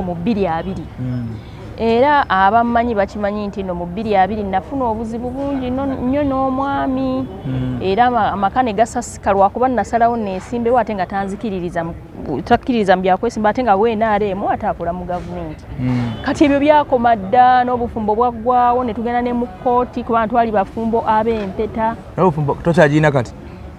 Mu 2020 era abammanyi bakimanyi nti no mu 2020 nafuna obuzibu bungi nnyo n'omwami, era amaka ne gasasika lwakuba nasalawo neesimbewo ate nga tanzikiririza, takkiririza mu byakwesimba, ate nga WNRM ate akola mu gavumenti. Kati ebyo byakoma dda n'obufumbo bwaggwawo ne tugenda ne mu kkooti kubanga twali bafumbo ab'empeta. Obufumbo tokyagirina kati?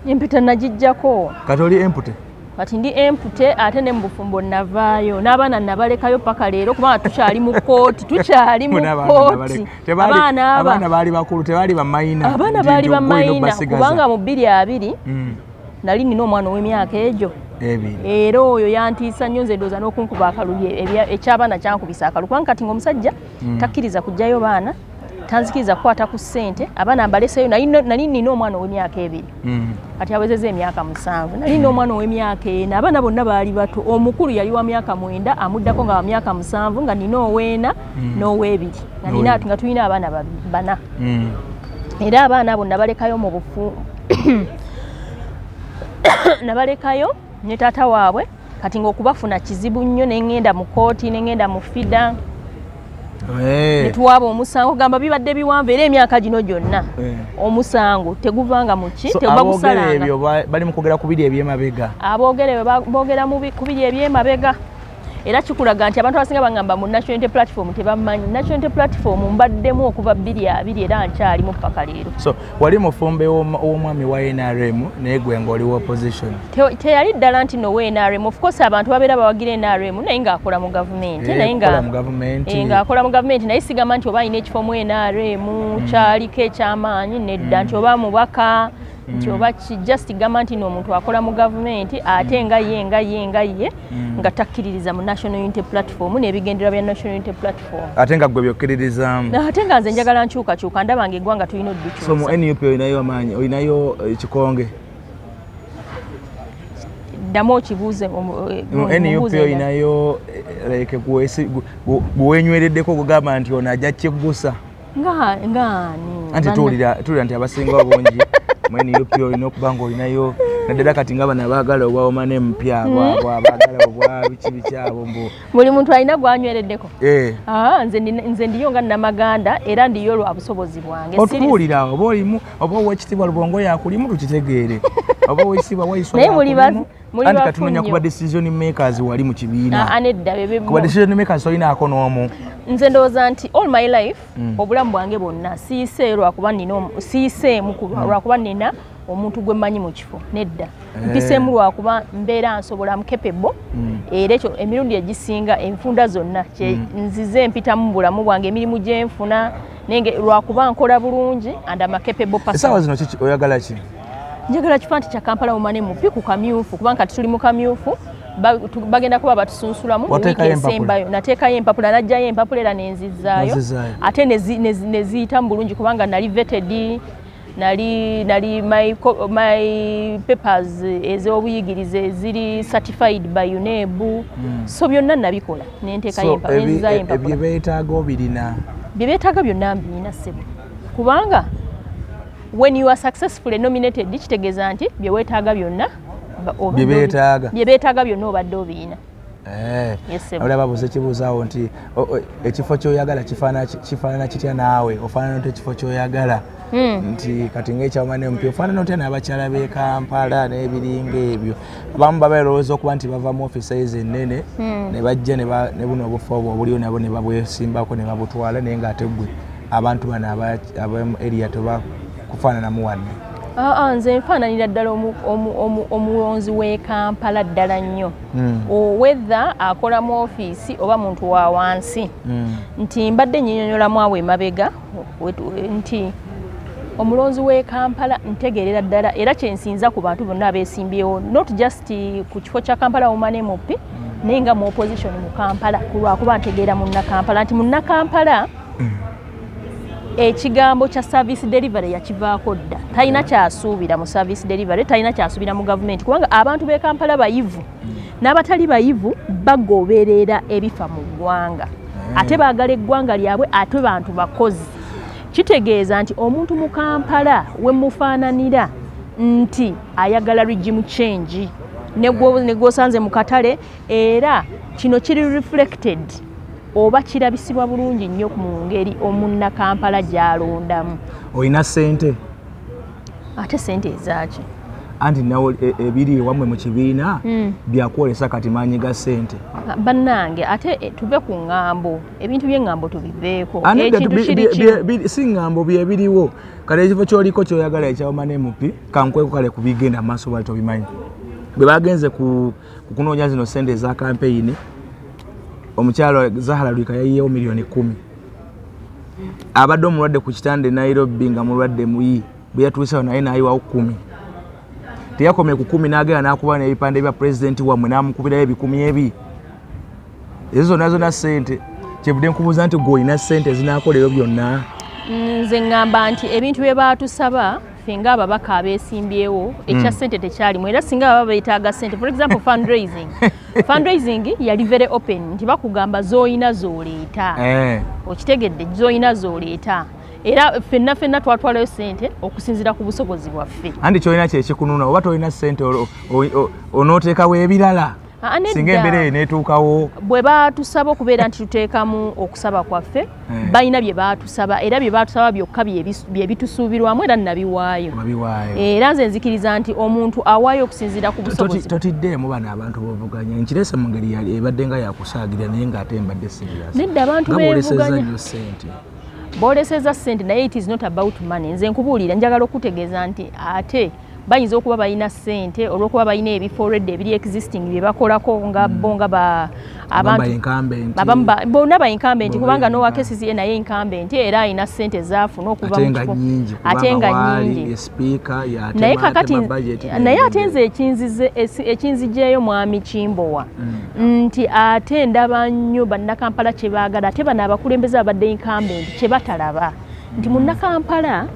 Empeta nagiggyako. Kati oli empute? Kati ndi empute, ate ne mu bufumbo navaayo n'abaana nabalekayo paka leero kubanga tukyali mu kkooti, tukyali mu kkooti. Abaana abaana baali bakulu, tebaali bamayina. Abaana baali bamayina kubanga mu 2020 nali nina omwana ow'emyaka egyo era oyo yantiisa nnyo, nze ndowooza n'okunkuba akalulu, ekyabaana kyankubisa akalulu kubanga kati ng'omusajja takkiriza kuggyayo baana, tanzikiriza kukwata ku ssente, abaana mbaleseyo. Nali nina omwana ow'emyaka 2, kati awezezza emyaka 7, nali nina omwana ow'emyaka 4, abaana bonna baali bato. Omukulu yali wa myaka 9, amuddako nga wa myaka 7, nga nina ow'ena n'ow'ebiri, nga tulina abaana 4. Era abaana abo nabalekayo mu bufu nabalekayo ne taata waabwe. Kati ng'okubafuna kizibu nnyo, ne ŋŋenda mu kkooti, ne ŋŋenda mu FIDA, netuwaaba omusango. Gamba bibadde biwanvu era emyaka gino gyonna omusango teguvanga muki, tebagusalanga. Ebyo bali mu kwogera ku biri ebyemabega. Aboogere boogera ku biri ebyemabega, era kikulaga nti abantu abasinga bagamba mu National Unity Platform tebammanyi. National Unity Platform mbaddemu okuva 2020 era nkyalimu paka leero. So wali mufumbe w'omwami wa NRM naye gwe ng'oli wa opposition? Teyali ddala nti no NRM. Of course abantu babeera bawagira NRM naye ng'akola mu gavumenti, naye ng'akola mu gavumenti, naye sigamba nti oba alina ekifo mu NRM kyaliko ekyamaanyi, nedda, nti oba mubaka, nti oba just gamba nti n'omuntu akola mu gavumenti ate nga ye nga ye nga ye nga takkiririza mu National Unity Platform n'ebigendererwa bya National Unity Platform. Ate nga gwe byokkiririzaamu? Ate nga nze njagala nkyukakyuka, ndaba nga eggwanga tulina oddukyusa. So mu NUP olinayo amaanyi, olinayo ekikonge? Ddamu okibuuze. Mu NUP olinayo like gwe wenywereddeko okugamba nti ono ajja kiggusa? Ngaani? Anti tuwulira nti abasinga obungi mu NUP olina okuba nga olinayo, naddala kati nga bano abaagala obwawoma n'empya abo abaagala obwa biki biki abo mbu buli muntu alina gwanywereddeko. Nze ndiyo nga Namaganda era ndiyo lwa busobozi bwange. Otubuulira oba olimu oba owekitiibwa Lubongo yakulimu tukitegeere, oba owekitiibwa Waiswa yakulimu. Anti katunoonya kuba decision makers wali mu kibiina. Kuba decision makers olinaako n'omu. Nze ndowooza nti all my life, obulamu bwange bwonna siyiseeyo lwakuba nina, siyiseemu lwakuba nina omuntu gwe mmanyi mu kifo, nedda. Mpiseemu lwakuba mbeera nsobola, am capable, era ekyo emirundi egisinga enfunda zonna nzize mpitamu mu bulamu bwange, emirimu gye nfuna naye lwakuba nkola bulungi and am a capable person. Essaawa zino kiki oyagala ki? Njagala kifo nti kya Kampala Woman MP ku kamyufu, kubanga kati tuli mu kamyufu, bagenda kuba batusunsulamu mu wiiki esembayo. Nateekayo empapula, najjayo empapula era nenzizaayo, ate neziyita mu bulungi kubanga nali vetted, nali my papers ez'obuyigirize ziri certified by UNEB. So byonna nabikola nenteekayo empapula, nenzizaayo empapula. Ebyo beetaaga obirina? Bye beetaaga byonna mbirina ssebo, kubanga when you are successfully nominated kitegeeza nti bye weetaaga byonna bye beetaaga byonna obadde obirina. Olaba babuuza ekibuuzo awo nti ekifo ky'oyagala kifaanana kitya naawe, ofaanana otya ekifo ky'oyagala? Nti kati ng'ekyawoma MP ofaanana otya n'abakyala b'e Kampala n'ebiringa ebyo? Abamu babalowooza okuba nti bava mu ofiisi ezo ennene ne bajja ne buno obufo obwo obuliwo nabo ne babwesimbako ne babutwala, naye ng'ate ggwe abantu bano ab'omu area tebakufaananamu wadde. Nze nfaananira ddala omulonzi w'e Kampala ddala nnyo, whether akola mu ofiisi oba muntu wa wansi. Nti mbadde nnyinyonnyolamu awo emabega nti omulonzi w'e Kampala ntegeerera ddala, era kyensinza ku bantu bonna abeesimbyewo, not just ku kifo kya Kampala Woman MP, naye nga mu opposition mu Kampala, lwakuba ntegeera munnakampala nti munnakampala ekigambo kya service delivery yakivaako dda, talina kyasuubira mu service delivery, talina kyasuubira mu gavumenti, kubanga abantu b'e Kampala bayivu n'abatali bayivu bagoberera ebifa mu ggwanga, ate baagala eggwanga lyabwe, ate bantu bakozi. Kitegeeza nti omuntu mu Kampala we mufaananira nti ayagala regime change, ne gwosanze mu katale, era Kino kiri reflected oba kirabisibwa bulungi nnyo mu ngeri omunnakampala gy'alondamu. Olina ssente? Ate ssente ezaaki? Anti nawe ebiri wammwe mu kibiina byakwolesa kati maanyi ga ssente. Bannange ate tuve ku ŋŋambo, ebintu by'eŋŋambo tubiveeko. Ekintu kiri kimu. Si ŋŋambo byebiriwo. Kale ekifo ky'oliko ky'oyagala ekyawoma MP kankweko kale kubigenda maaso bali tobimanyi. Bwe bagenze ku kunoonya zino ssente eza kampeyini, omukyalo Zahara Lwika yayiyeewo 10 million. Abadde omulwadde ku kitanda e Nairobi nga mulwadde muyi, bwe yatuusewo naye n'ayiwawo 10. Teyakomye ku 10 n'agenda n'akuba n'ebipande bya pulezidenti wammwe n'amukubirayo 1000 ebi. Ezo zonna zonna ssente. Kyevudde nkubuuza nti gwe olina ssente ezinaakola ebyo byonna? Nze ŋŋamba nti ebintu bye baatusaba ffe ng'ababaka abeesimbyewo ekya ssente tekyalimu, era singa baba beetaaga ssente, for example fundraising. Fundraising yali very open nti bakugamba z'olina z'oleeta. Okitegedde, z'olina z'oleeta. Era ffenna ffenna twatwalayo ssente okusinziira ku busobozi bwaffe. Anti ky'olina kye kikununa, oba tolina ssente onooteekawo ebirala. Singa embeera eyo n'etuukawo. Bwe baatusaba okubeera nti tuteekamu okusaba kwaffe, balina bye baatusaba, era bye baatusaba byokka bye bitusuubirwamu era nabiwaayo. Era nze nzikiriza nti omuntu awaayo okusinziira ku busobozi. Totiddeemu bano abantu b'ovuganya. Nkirese mu ngeri ebadde nga yakusaagira naye ng'ate mbadde serious. Nedda abantu beevuganya. Boolesezza ssente naye it is not about money. Nze nkubuulira njagala okutegeeza nti ate bayinza okuba balina ssente olw'okuba balina ebifo already ebiri existing bye bakolako nga bo nga abantu bonna ba incumbent, kubanga n'owa KCCA naye incumbent era alina ssente zaafuna okuva mu kifo ate nga nnyingi. Naye kakati naye ate nze ekinziggyeyo mwami Kimbowa nti ate ndaba nnyo bannakampala kye baagala, ate bano abakulembeze abadde incumbent kye batalaba nti munnakampala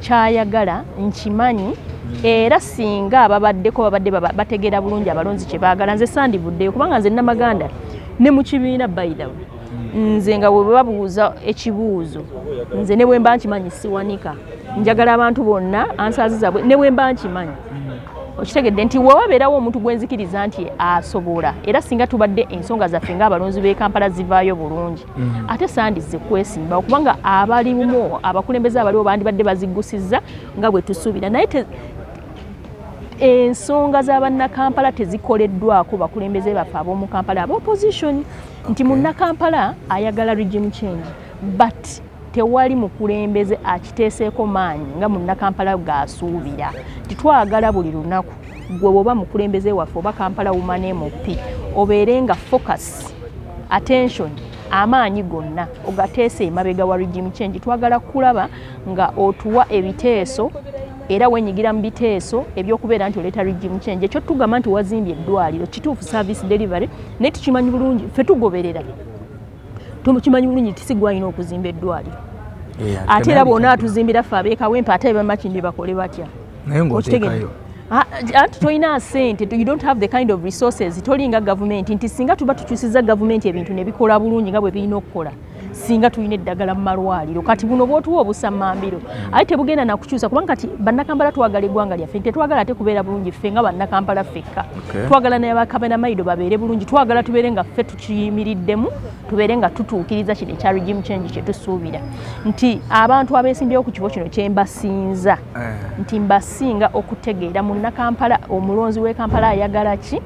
kyayagala nkimanyi, era singa ababaddeko babadde bategeera bulungi abalonzi kye baagala, nze sandivuddeyo kubanga nze Namaganda ne mu kibiina by the way nze nga bwe babuuza ekibuuzo nze ne bwe mba nkimanyi siwanika, njagala abantu bonna answers zaabwe ne bwe mba nkimanyi. Okitegedde nti wabeerawo omuntu gwe nzikiriza nti asobola, era singa tubadde ensonga zaffe ng'abalonzi b'e Kampala zivaayo bulungi, ate sandizze kwesimbawo kubanga abalimu abakulembeze abaliwo bandibadde bazigusizza nga bwe tusuubira. Naye ensonga z'abannakampala tezikoleddwako bakulembeze baffe ab'omu Kampala aba opposition nti munnakampala ayagala regime change, but tewali mukulembeze akiteeseeko maanyi nga munnakampala g'asuubira. Titwagala buli lunaku gwe bw'oba mukulembeze waffe oba Kampala Woman MP obeere nga focus, attention, amaanyi gonna ogateese emabega wa regime change. Twagala kulaba nga otuwa ebiteeso era wenyigira mu biteeso ebyokubeera nti oleeta regime change. Ekyo tugamba nti wazimbye eddwaliro kituufu, service delivery, naye tukimanyi bulungi ffe tugoberera, tukimanyi bulungi nti si gwe alina okuzimba eddwaliro. Ate era bw'ona atuzimbira ffe ab'e Kawempe ate ab'e bakole batya? Anti tolina ssente, you don't have the kind of resources, tolinga gavumenti nti singa tuba tukyusiza gavumenti ebintu ne bikola bulungi nga bwe birina okukola, singa tulina eddagala mu malwaliro. Kati buno bw'otuwa obusammambiro ate tebugenda nakukyusa, kubanga kati bannakampala twagala eggwanga lyaffe, tetwagala ate kubeera bulungi ffe nga bannakampala ffekka. Twagala naye bakabenamayido babeere bulungi, twagala tubeere nga ffe tukiyimiriddemu, tubeere nga tutuukiriza kino ekya regime change kye tusuubira. Nti abantu abeesimbyewo ku kifo kino kye mbasinza, nti mbasinga okutegeera munnakampala, omulonzi w'e Kampala ayagala ki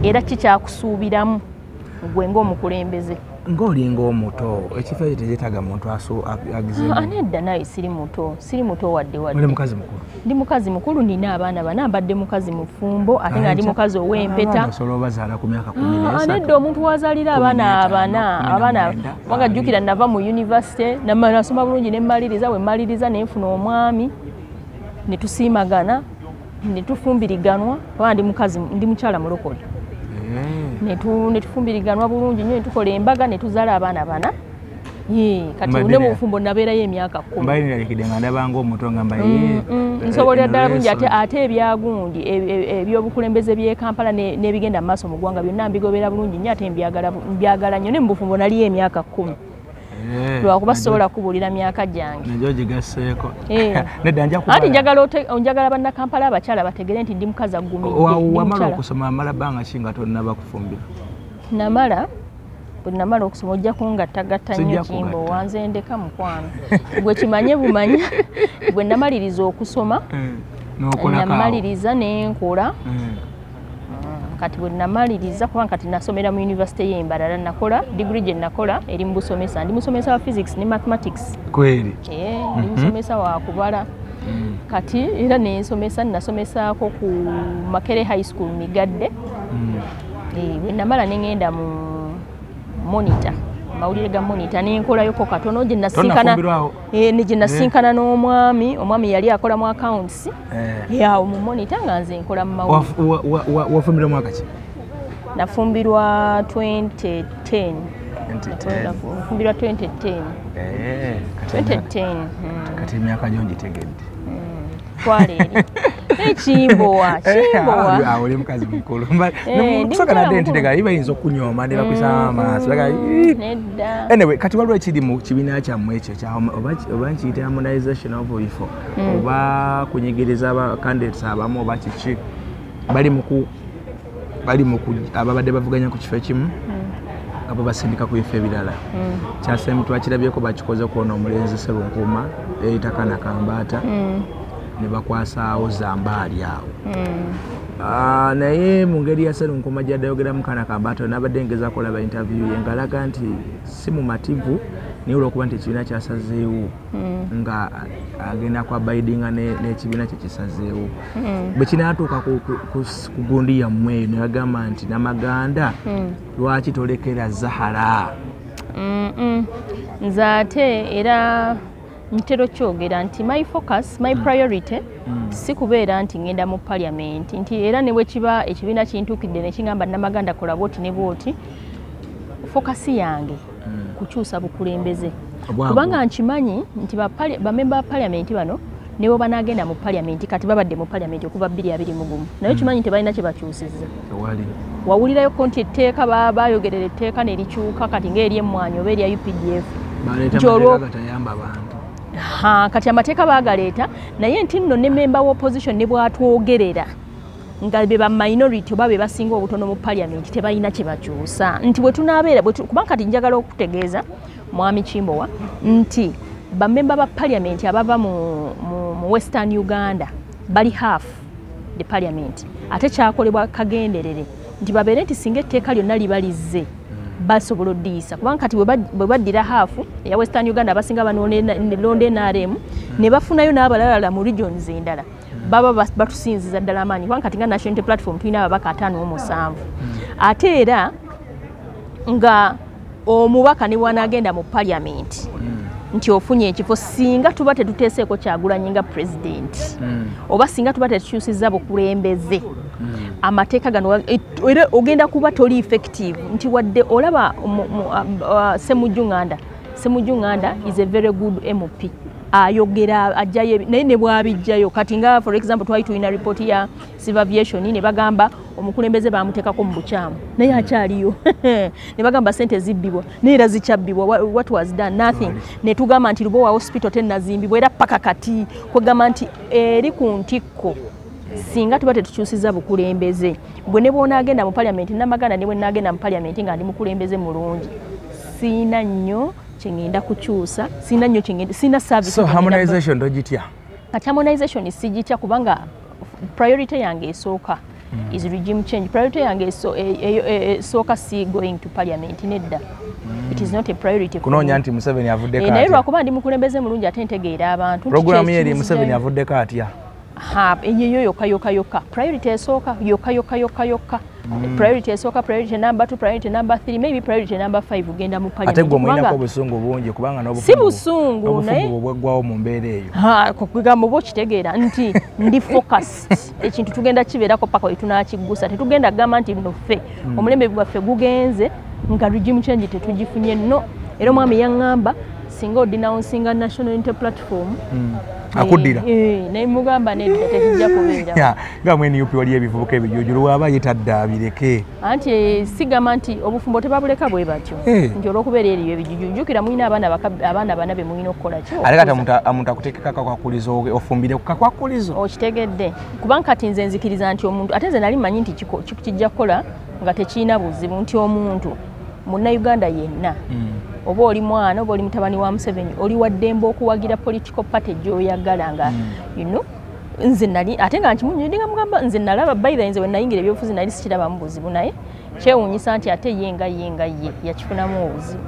era ki kyakusuubiramu gwe ng'omukulembeze. Ng'olinga omuto, ekifo ekyo tekyetaaga muntu agizeemu. Nedda naye siri muto, siri muto wadde wadde. Oli mukazi mukulu? Ndi mukazi mukulu, nina abaana bana, mbadde mukazi mufumbo ate nga ndi mukazi ow'empeta. Osobola obazaala ku myaka 13. Nedda omuntu wazaalira abaana abana, kubanga jjukira nava mu university, nasoma bulungi ne mmaliriza, bwe mmaliriza ne nfuna omwami, ne tusiimagana, ne tufumbiriganwa, kubanga ndi mukazi, ndi mukyala mulokole. Ne tufumbiriganwa bulungi nnyo, ne tukola embaga, ne tuzaala abaana bana. Kati ne mu bufumbo nabeerayo emyaka 10. Mbaire nalekidde nga ndabanga omuto nga mbaye. Nsobolera ddala bulungi ate ebyagundi ebyobukulembeze by'e Kampala n'ebigenda mu maaso mu ggwanga byonna mbigobera bulungi nnyo ate mbyagala nnyo. Ne mu bufumbo naliyo emyaka 10. Lwakuba sobola kubuulira myaka gyange. Nagyo gigasseeko. Nedda nja kubala. Anti njagala bannakampala abakyala bategere nti ndi mukazi aggumidde. Wamala okusoma amala bbanga ki nga tonnaba kufumbirwa? Namala bwe namala okusoma ojja kungattagatta nnyo Kimbo, wanze ndeka mukwano gwe kimanye bumanya. Bwe namaliriza okusoma namaliriza nenkola. Kati bwe namaliriza, kuba kati nasomera mu university y'e Mbarara, nakola degree gye nakola eri mu busomesa, ndi musomesa wa physics ne mathematics. Kweli? Ndi musomesa wa kubala. Kati era nensomesa, nasomesaako ku Makerere High School Migadde. Bwe namala ne ngenda mu Monitor, mawulire ga Monitor, nenkolayoko katono gye nasinkana gye nasinkana n'omwami. Omwami yali akola mu accounts awo mu Monitor, nga nze nkola mu mawulire. Wafumbirwa mwaka ki? Nafumbirwa 2010. Nafumbirwa 2010. 2010. Kati emyaka gyo ngitegedde. Twala eri. Kimbowa, Kimbowa. Oli mukazi mukulu. Kusooka nadde nti ddala bayinza okunyooma ne bakwisa amaaso. Nedda. Anyway, kati waliwo ekiri mu kibiina kyammwe ekyo oba nkiyita harmonization of bifo, oba kunyigiriza aba candidates abamu oba kiki, bali mu ababadde bavuganya ku kifo ekimu nga bo basindika ku bifo ebirala. Kyasemu twakirabyeko bakikoze kwona omulenzi Sserunkuuma eyita Kana Kambaata, ne bakwasaawo Zambaali awo. Naye mu ngeri ya Sserunkuuma gy'addayogeramu Kana Kambaata, nabadde ngezaako olaba interview ye ng'alaga nti si mumativu, naye olw'okuba nti ekibiina kyasazeewo nga agenda kwabaidinga n'ekibiina kye kisazeewo. Bwe kinaatuuka ku gundi yammwe eyo ne bagamba nti Namaganda lwaki tolekera Zahara? Nze ate era ntera kyogera nti my focus, my priority si kubeera nti ngenda mu parliament, nti era ne bwe kiba ekibiina kintuukidde ne kingamba Namaganda kola bw'oti ne bw'oti, focus yange kukyusa bukulembeze. Kubanga nkimanyi nti bamemba ba parliament bano ne bwe banaagenda mu parliament, kati babadde mu parliament okuva 2021, naye kimanyi nti balina kye bakyusizza. Wawulirayoko nti etteeka baayogerera etteeka ne likyuka kati ng'ery'emmwanyi oba erya UPDF. Kati amateeka baagaleeta, naye nti nno ne member wa opposition ne bw'atwogerera nga be ba minority oba be basinga obutono mu parliament tebalina kye bakyusa. Nti bwe tunaabeera, kubanga kati njagala okutegeeza Mwami Kimbowa nti bamemba ba parliament abava mu Western Uganda bali half the parliament, ate kyakolebwa kagenderere nti babeere nti singa etteeka lyonna liba lizze basobola oddiyisa, kubanga kati bwe baddira haafu eya Western Uganda abasinga banolonda NRM ne bafunayo n'abalalala mu regions endala, baba batusinziza ddala amaanyi, kubanga kati nga National Unity Platform tulina ababaka 57. Ate era nga omubaka ne bw'anaagenda mu parliament nti ofunye ekifo, singa tuba tetuteeseeko Kyagulanyi nga president oba singa tuba tetukyusizza bukulembeze, amateeka gano era ogenda kuba toli effective. Nti wadde olaba Ssemujju Nganda, Ssemujju Nganda is a very good MP, ayogera ajjayo naye ne bw'abijjayo. Kati nga for example twali tulina report ya civil aviation ne bagamba omukulembeze bamuteekako mu bukyamu, naye akyaliyo. Ne bagamba sente zibbibwa, naye era zikyabbibwa. What was done? Nothing. Ne tugamba nti Lubowa hospital tennazimbibwa era paka kati, kwegamba nti eri ku ntikko singa tuba tetukyusiza bukulembeze. Bwe ne bw'onaagenda mu parliament, Namaganda ne bwe naagenda mu parliament nga ndi mukulembeze mulungi, siina nnyo kye ngenda kukyusa, siina nnyo kye ngenda, siina service. So harmonization togitya? Kati harmonization sigitya, kubanga priority yange esooka is regime change. Priority yange esooka si going to parliament, nedda. It is not a priority. Kunoonya nti Museveni avuddeko atya? Naye lwakuba ndi mukulembeze mulungi ate ntegeera abantu. Program ye eri Museveni avuddeko atya? Eyo yokka yokka yokka. Priority esooka yokka yokka yokka yokka. Priority esooka, priority number 2, priority number 3, maybe priority number 5 ugenda mu parliament. Ate gwe omuyinako obusungu bungi, kubanga si busungu, naye n'obufumbo bwaggwawo mu mbeera eyo. Kugamba oba okitegeera nti ndi focused. Ekintu tugenda kibeerako paka we tunaakiggusa. Tetugenda kugamba nti nno ffe omulembe gwaffe gugenze nga regime change tetugifunye, no. Era omwami yaŋŋamba singa odenouncinga National Unity Platform Akuddira. Naye mugamba nedda tekijja kubeera. Nga mu NUP waliyo ebivubuka ebijujulu waba yetadde abireke. Anti sigamba nti obufumbo tebabuleka bwe batyo. Nti olw'okubeera eriyo ebijujulu jjukira mulina abaana bana be mulina okukola ki. Ate kati omuntu akuteekeko akakwakulizo ofumbire ku kakwakulizo. Okitegedde. Kubanga kati nze nzikiriza nti omuntu ate nze nali mmanyi nti kijja kukola nga tekirina buzibu nti omuntu munnayuganda yenna oba oli mwana oba oli mutabani wa Museveni oli wa ddembe okuwagira political party gy'oyagala nga you know nze nali ate nga nkimunyonyi nga mugamba nze nalaba by the nze we nayingira ebyobufuzi nali sikirabamu buzibu naye kyewuunyisa nti ate ye nga ye yakifunamu obuzibu.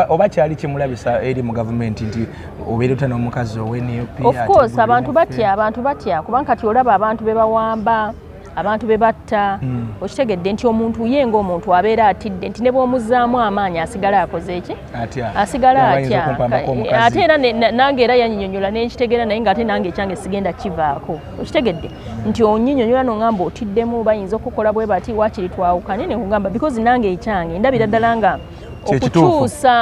Oba kyali kimulabisa eri mu gavumenti nti obeera otya n'omukazi owe NUP. Of course abantu batya kubanga kati olaba abantu be bawamba abantu be batta okitegedde nti omuntu ye ng'omuntu abeera atidde nti ne bw'omuzzaamu amaanyi asigala akoze eki asigala atya ate era nange era yanyinyonnyola n'ekitegeera naye ng'ate nange ekyange sigenda kivaako okitegedde nti onyinyonnyola n'ongamba otiddemu bayinza okukola bwe bati waakiri twawukane ne nkugamba because nange ekyange ndabira ddala nga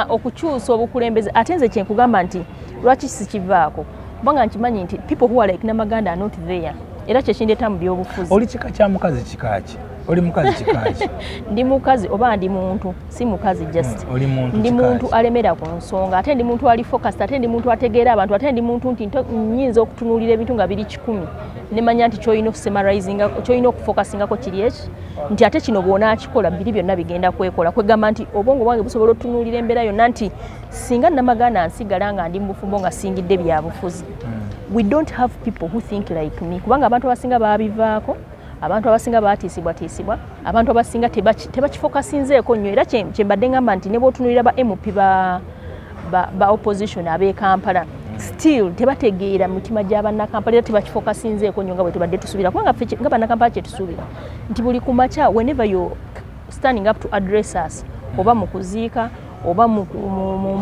okukyusa obukulembeze ate nze kye nkugamba nti lwaki sikivaako kubanga nkimanyi nti people who are like Namaganda are not there. Era kyekindeeta mu byobufuzi. Oli kika kya mukazi kikaaki? Oli mukazi kikaaki? Ndi mukazi oba ndi muntu, si mukazi just. Oli muntu ndi muntu alemera ku nsonga, ate ndi muntu ali focused, ate ndi muntu ategeera abantu, ate ndi muntu nti nnyinza okutunuulira ebintu nga biri 100 ne manya nti ky'olina okusummarizinga, ky'olina okufocusingako kiri eki, nti ate kino bw'onaakikola biri byonna bigenda kwekola. Kwegamba nti obwongo bwange busobola okutunuulira embeera yonna nti singa Namaganda nsigala nga ndi mu bufumbo nga singidde byabufuzi. We don't have people who think like me. Kubanga abantu abasinga babivaako, abantu abasinga baatiisibwatiisibwa, abantu abasinga tebakifokasinzeeko nnyo. Era kye mbadde ngamba nti ne bw'otunuulira ba MP ba opposition ab'e Kampala, still tebategeera mitima gya bannakampala era tebakifokasinzeeko nnyo nga bwe tubadde tusuubira. Kubanga ffe nga bannakampala kye tusuubira nti buli ku makya whenever you're standing up to address us, oba mu kuziika oba mu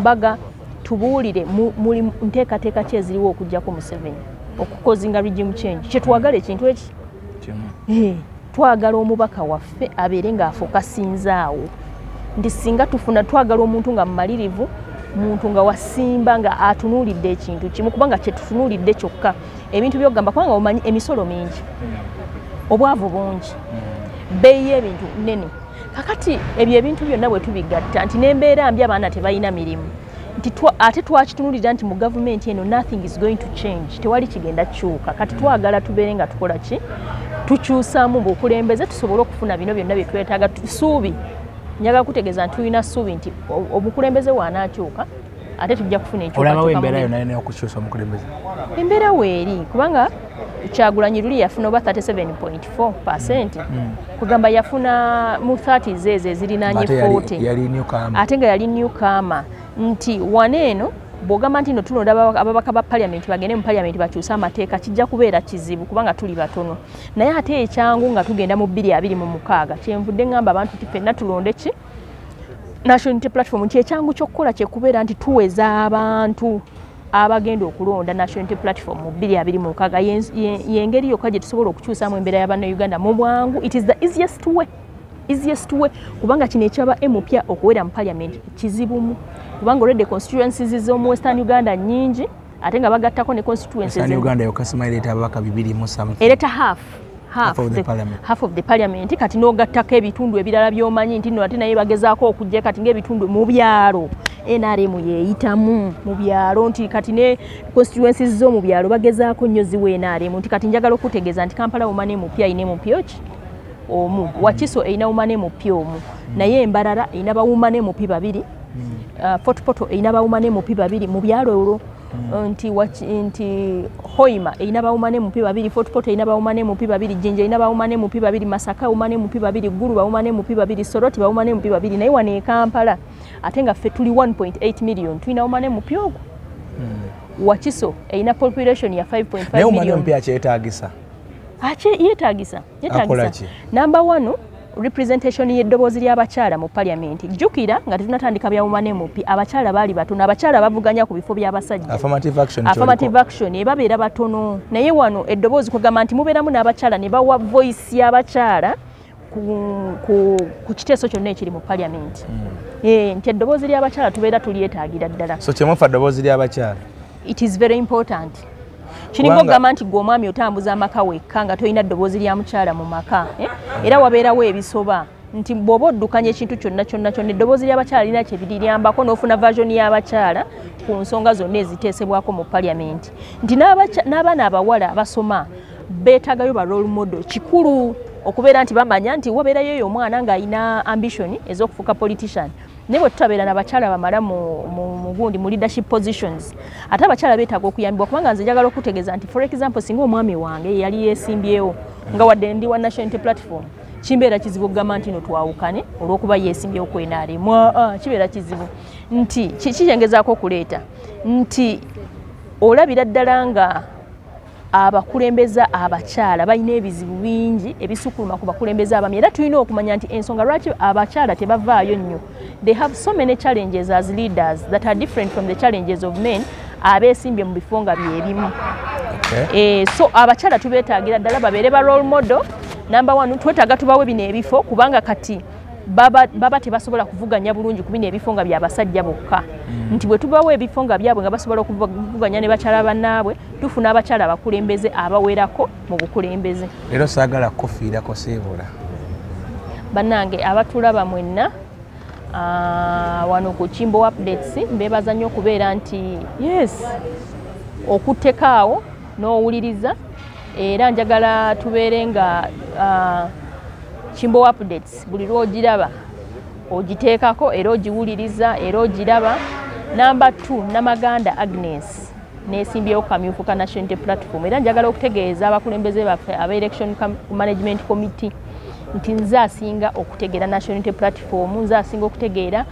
mbaga, tubuulire muli nteekateeka ki eziriwo okuggyako Museveni okukozinga regime change. Kye twagala ekintu eki twagala omubaka waffe abeere ng'afokasinzaawo nti singa tufuna twagala omuntu nga mumalirivu, muntu nga wasimba nga atunuulidde ekintu kimu kubanga kye tutunuulidde kyokka ebintu by'ogamba kubanga omanyi emisolo mingi, obwavu bungi, bbeeyi y'ebintu nnene. Kakati ebyo ebintu byonna bwe tubigatta nti n'embeera mbi abaana tebalina mirimu nti ate twakitunuulira nti mu gavumenti eno nothing is going to change, tewali kigenda kukyuka. Kati twagala tubeere nga tukola ki, tukyusaamu bukulembeze tusobole okufuna bino byonna bye twetaaga. Ssuubi njagala kutegeeza nti tulina ssuubi nti obukulembeze bw'anaakyuka ate tujja kufuna enkyukakyuka. Olabawo embeera yonna yonna okukyusa omukulembeze? Embeera weeri kubanga Kyagulanyi luli yafuna oba 37.4%, kugamba yafuna mu 30s ezo ezirinaanye 40, ate nga yali newcomer. Nti wano eno bw'ogamba nti no tulonda ababaka ba parliament bagende mu parliament bakyuse amateeka kijja kubeera kizibu kubanga tuli batono. Naye ate ekyangu nga tugenda mu 2026 kyenvudde ngamba abantu nti ffenna tulonde ki National Unity Platform, nti ekyangu ky'okukola kye kubeera nti tuweza abantu abagenda okulonda National Unity Platform mu 2026. Yengeri yokka gye tusobola okukyusaamu embeera ya bannayuganda mu bwangu. It is the easiest way. Easiest way kubanga kino ekyaba MP okuwera mu parliament kizibumu kubanga already constituencies z'omu Western Uganda nnyingi ate nga bagattako ne constituencies Western Uganda yokka simanyi ereeta ababaka 2 something, ereeta half of the parliament. Kati n'ogattako ebitundu ebirala by'omanyi nti nno ate naye bagezaako okujja kati ng'ebitundu mu byalo NRM yeeyitamu mu byalo nti kati ne constituencies z'omu byalo bagezaako nnyo ziwa NRM. Nti kati njagala okutegeeza nti Kampala woman MP ayina MP ki omu, Wakiso erina woman MP omu, naye Embarara erina ba woman MP 2, Fort Portal erina ba woman MP 2 mu byalo olwo, nti Hoima erina ba woman MP 2, Fort Portal erina ba woman MP 2, Jinja erina ba woman MP 2, Masaka woman MP 2, Gulu ba woman MP 2, Soroti ba woman MP 2. Naye wano e Kampala ate nga ffe tuli 1.8 million tulina woman MP ogwo. Wakiso erina population ya 5.5 million. Naye akyetaagisa? Yeetagisa. Number 1, representation y'eddoboozi ly'abakyala mu parliament. Jjukira nga tetunatandika bya woman MP abakyala baali batono, abakyala bavuganya ku bifo by'abasajja. Affirmative action ebabeera batono, naye wano eddoboozi kugamba nti mubeeramu n'abakyala ne bawa voice y'abakyala ku kiteeso kyonna ekiri mu parliament. Nti eddoboozi ly'abakyala tubeera tulyetaagira ddala. So kyemufa eddoboozi ly'abakyala? It is very important. Kiringa okugamba nti gwe omwami otambuza amaka wekka nga tolina ddoboozi lya mukyala mu maka, Era wabeerawo ebisoba nti bw'oba oddukanya ekintu kyonna kyonna kyonna eddoboozi ly'abakyala lirina kye liryambako n'ofuna version y'abakyala ku nsonga zonna eziteesebwako mu parliament. Nti n'abaana abawala abasoma beetaagayo ba role model. Kikulu okubeera nti bamanya nti wabeerayo oyo omwana ng'alina ambition ez'okufuuka politician. Naye bwe tutabeera n'abakyala bamala mu gundi mu leadership positions, ate abakyala beetaaga okuyambibwa. Kubanga nze njagala okutegeeza nti for example singa omwami wange yali yeesimbyewo nga wadde ndi wa National Unity Platform, kimbeera kizibu okugamba nti no twawukane olw'okuba yeesimbyewo ku NRM. Kibeera kizibu nti kikyengezaako okuleeta nti olabira ddala nga abakulembeza abakyala balina ebizibu bingi ebisukuluma ku bakulembeza abaami. Era tulina okumanya nti ensonga lwaki abakyala tebavaayo nnyo, they have so many challenges as leaders that are different from the challenges of men abeesimbye mu bifo nga byebimu. So abakyala tubeetaagira ddala babeere ba role model. Number one, twetaaga tubawe bino ebifo kubanga kati baba tebasobola kuvuganya bulungi ku bino ebifo nga byabasajja bokka. Nti bwe tubawa ebifo nga byabwe nga basobola okuvuganya ne bakyala bannaabwe, tufuna abakyala abakulembeze abawerako mu bukulembeze. Leero saagala kufiirako siibula. Bannange abatulaba mwenna wano ku Kimbo Updates, mbeebaza nnyo okubeera nti yes okutekaawo n'owuliriza. Era njagala tubeere nga Kimbo Updates buli lw'ogiraba ogiteekako era ogiwuliriza era ogiraba. Namba 2, Namaganda Agnes neesimbyewo kamyufu ka National Unity Platform. Era njagala okutegeeza abakulembeze baffe aba Election Management Committee nti nze asinga okutegeera National Unity Platform, nze asinga okutegeera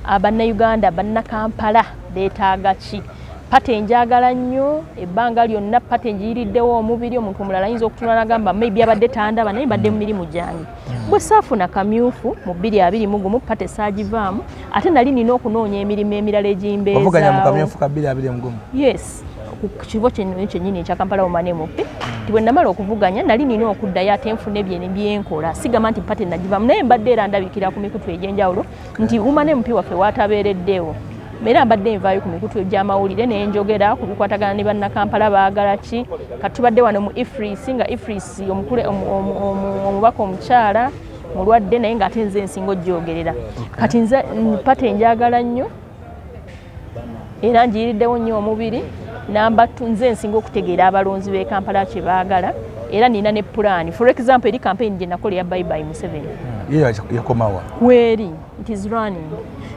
abannayuganda bannakampala beetaaga ki. Pate njagala nnyo ebbanga lyonna, pate njiyiriddewo omubiri. Omuntu omulala ayinza okutunula n'agamba maybe abadde tandaba, naye mbadde mu mirimu gyange. Bwe saafuna kamyufu mu 2021 pate saagivaamu, ate nali nina okunoonya emirimu emirala egimbeezaawo. Wavuganya mu kamyufu ka 2021? Yes, ku kifo kyennyini ekya Kampala Woman MP. Nti bwe namala okuvuganya nali nina okuddayo ate nfune byenkola. Sigamba nti pate nagivaamu, naye mbadde era ndabikira ku mikutu egy'enjawulo nti Woman MP waffe waatabeereddewo. Era mbadde nvaayo ku mikutu egy'amawulire ne njogera ku bikwatagana ne bannakampala baagala ki. Kati tubadde wano mu Ifris, nga Ifris omubaka omukyala mulwadde, naye ng'ate nze nsinga ogyogerera. Kati nze pate njagala nnyo era njiyiriddewo nnyo omubiri. Namba 2, nze nsinga okutegeera abalonzi b'e Kampala kye baagala, era nina ne pulaani. For example, eri campaign gye nakola eya Bye Bye Museveni. Ye yakomawa? Kweri, it is running.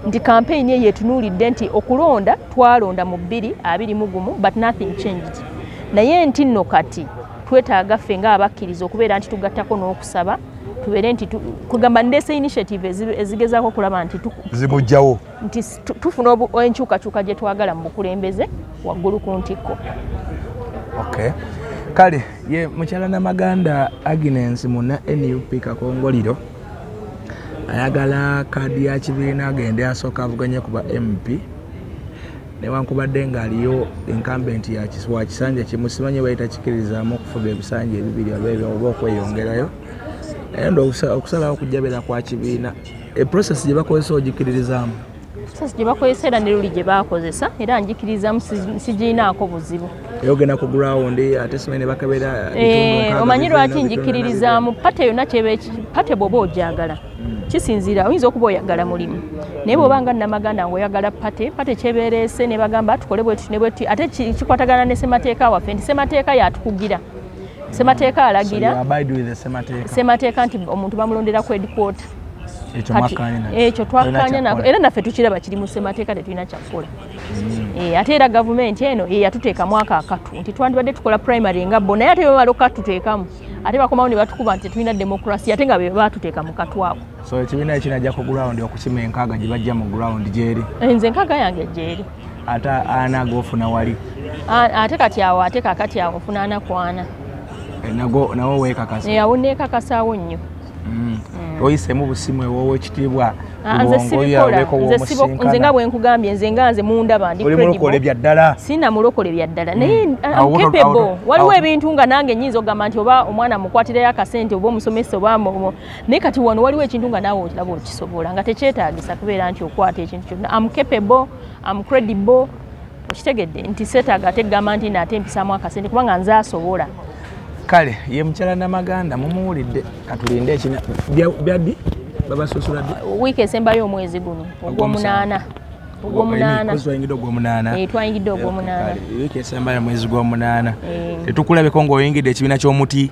Nti campaign eyo etunuulidde nti okulonda twalonda mu 2021 but nothing changed. Naye nti nno kati twetaaga ffe ng'abakkiriza okubeera nti tugattako n'okusaba, tubeere nti kugamba ndeese initiative ezigezaako okulaba nti zimugjawo, nti tufuna enkyukakyuka gye twagala mu bukulembeze waggulu ku ntikko. Okay. Kale ye mukyala Namaganda Agnes munna NUP Kakongoliro ayagala kaadi ya kibiina agende asooka avuganye ku ba MP, newankubadde ng'aliyo incumbent ya wa kisanja kimu, simanyi bayita kikirizaamu okufuga ebisanja ebibiri oba okweyongerayo. Naye ndowooza okusalawo okujjabira kwa kibiina, process gye bakozesa ogikiririzaamu? Process gye bakozesa era ne luli gye bakozesa era njikiririzaamu, sigiinaako buzibu. Era ogenda ku ground ate simanyi ne bakebera bitundu. Omanyi lwaki njikiririzaamu? Pate yonna pate bw'oba ogyagala kisinziira, oyinza okuba oyagala mulimu, naye bw'oba nga Namaganda ng'oyagala pate, pate kyebeereese ne bagamba tukole bwe tuti ne bwe tuti, ate kikwatagana ne ssemateeka waffe nti ssemateeka yatukugira. Ssemateeka alagira ssemateeka nti omuntu bamulondera ku headquarter. Ekyo twakkanya nako era naffe tukiraba kiri mu ssemateeka, tetulina kyakukola. Ate era gavumenti eno yatuteekamu ako akatu nti twandibadde tukola primary nga bo, naye ate bwe bamala okukatuteekamu ate bakomawo ne batukuba nti tetulina democracy, ate nga be baatuteeka mu katu ako. So ekibiina ekinajja ku ground okukima enkaaga gye bajja mu ground gyeri? Nze enkaaga yange gyeri. Ate ana g'ofuna wali? Ate kati awo, ate kakati awo ofuna ana ku ana. Nawo weekakasa? Awo neekakasaawo nnyo. Oyiseemu busimu ew'owekitiibwa. Nze nga bwe nkugambye, nze nga nze mundaba ndi credible. Oli mulokole bya ddala? Sina mulokole bya ddala, naye I'm capable. Waliwo ebintu nga nange nnyinza okugamba nti oba omwana mukwatireyo akasente oba omusomesa oba naye kati wano waliwo ekintu nga naawe okiraba okisobola nga tekyetaagisa kubeera nti okwata ekintu kyonna. I'm capable, I'm credible. Okitegedde nti seetaaga ate gamba nti naate mpisaamu akasente kubanga nze asobola. Kale ye mukyala Namaganda mumuwulidde, katulinde ekina byaddi babasusula ddi? Wiiki esembayo omwezi guno ogw'omunaana. Ogw'omunaana. Twayingidde ogw'omunaana. Twayingidde ogw'omunaana. Wiiki esembayo omwezi gw'omunaana. Tetukulabeko ng'oyingidde ekibiina ky'omuti.